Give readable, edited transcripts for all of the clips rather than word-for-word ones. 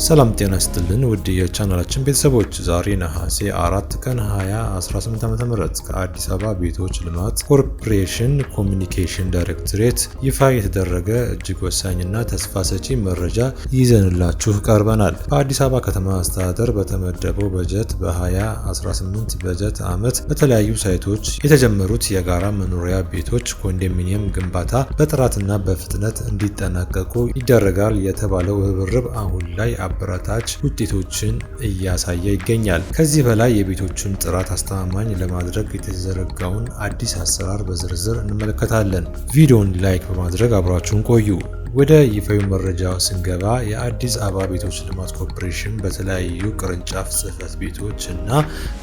ሰላም ጤና ይስጥልን ውድ የቻናላችን ቤተሰቦች፣ ዛሬ ነሐሴ 4 ቀን 2018 ዓ.ም ከአዲስ አበባ ቤቶች ልማት ኮርፖሬሽን ኮሚኒኬሽን ዳይሬክቶሬት ይፋ የተደረገ እጅግ ወሳኝና ተስፋ ሰጪ መረጃ ይዘንላችሁ ቀርበናል። በአዲስ አበባ ከተማ አስተዳደር በተመደበው በጀት በ2018 በጀት ዓመት በተለያዩ ሳይቶች የተጀመሩት የጋራ መኖሪያ ቤቶች ኮንዶሚኒየም ግንባታ በጥራትና በፍጥነት እንዲጠናቀቁ ይደረጋል የተባለው ርብርብ አሁን ላይ አበረታች ውጤቶችን እያሳየ ይገኛል። ከዚህ በላይ የቤቶቹን ጥራት አስተማማኝ ለማድረግ የተዘረጋውን አዲስ አሰራር በዝርዝር እንመለከታለን። ቪዲዮውን like በማድረግ አብራችሁን ቆዩ። ወደ ይፋዊ መረጃ ስንገባ፣ የአዲስ አበባ ቤቶች ልማት ኮርፖሬሽን በተለያዩ ቅርንጫፍ ጽሕፈት ቤቶች እና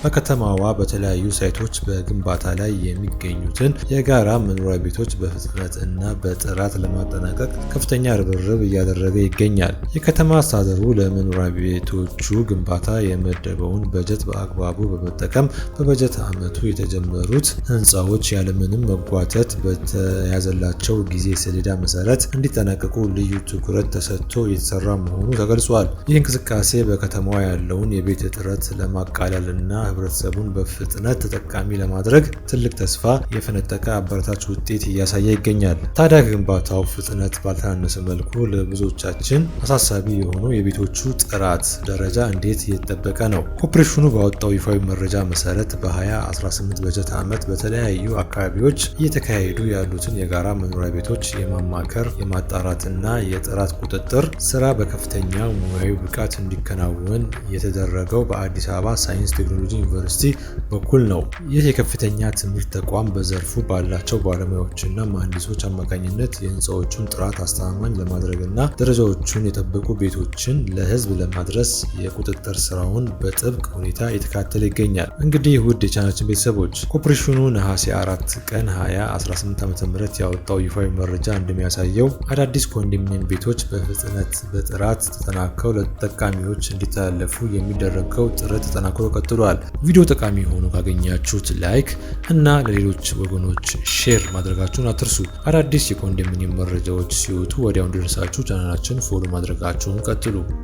በከተማዋ በተለያዩ ሳይቶች በግንባታ ላይ የሚገኙትን የጋራ መኖሪያ ቤቶች በፍጥነት እና በጥራት ለማጠናቀቅ ከፍተኛ ርብርብ እያደረገ ይገኛል። የከተማ አስተዳደሩ ለመኖሪያ ቤቶቹ ግንባታ የመደበውን በጀት በአግባቡ በመጠቀም በበጀት ዓመቱ የተጀመሩት ህንፃዎች ያለምንም መጓተት በተያዘላቸው ጊዜ ሰሌዳ መሰረት እንዲጠናቀቁ ልዩ ትኩረት ተሰጥቶ እየተሰራ መሆኑ ተገልጿል። ይህ እንቅስቃሴ በከተማዋ ያለውን የቤት እጥረት ለማቃለል እና ህብረተሰቡን በፍጥነት ተጠቃሚ ለማድረግ ትልቅ ተስፋ የፈነጠቀ አበረታች ውጤት እያሳየ ይገኛል። ታዲያ ከግንባታው ፍጥነት ባልተናነሰ መልኩ ለብዙዎቻችን አሳሳቢ የሆነው የቤቶቹ ጥራት ደረጃ እንዴት እየተጠበቀ ነው? ኮርፖሬሽኑ ባወጣው ይፋዊ መረጃ መሰረት በ2018 በጀት ዓመት በተለያዩ አካባቢዎች እየተካሄዱ ያሉትን የጋራ መኖሪያ ቤቶች የማማከር፣ የማጣራት እና የጥራት ቁጥጥር ስራ በከፍተኛ ሙያዊ ብቃት እንዲከናወን የተደረገው በአዲስ አበባ ሳይንስ ቴክኖሎጂ ዩኒቨርሲቲ በኩል ነው። ይህ የከፍተኛ ትምህርት ተቋም በዘርፉ ባላቸው ባለሙያዎችና መሐንዲሶች አማካኝነት የህንፃዎቹን ጥራት አስተማማኝ ለማድረግና ደረጃዎቹን የጠበቁ ቤቶችን ለህዝብ ለማድረስ የቁጥጥር ስራውን በጥብቅ ሁኔታ እየተከታተለ ይገኛል። እንግዲህ ውድ የቻናላችን ቤተሰቦች፣ ኮርፖሬሽኑ ነሐሴ 4 ቀን 2018 ዓ.ም ያወጣው ይፋዊ መረጃ እንደሚያሳየው አዳዲስ ኮንዶሚኒየም ቤቶች በፍጥነት በጥራት ተጠናከው ለተጠቃሚዎች እንዲተላለፉ የሚደረገው ጥረት ተጠናክሮ ቀጥሏል። ቪዲዮ ጠቃሚ ሆኖ ካገኛችሁት like እና ለሌሎች ወገኖች share ማድረጋችሁን አትርሱ። አዳዲስ የኮንዶሚኒየም መረጃዎች ሲወጡ ወዲያው እንዲደርሳችሁ ቻናላችን follow ማድረጋችሁን ቀጥሉ።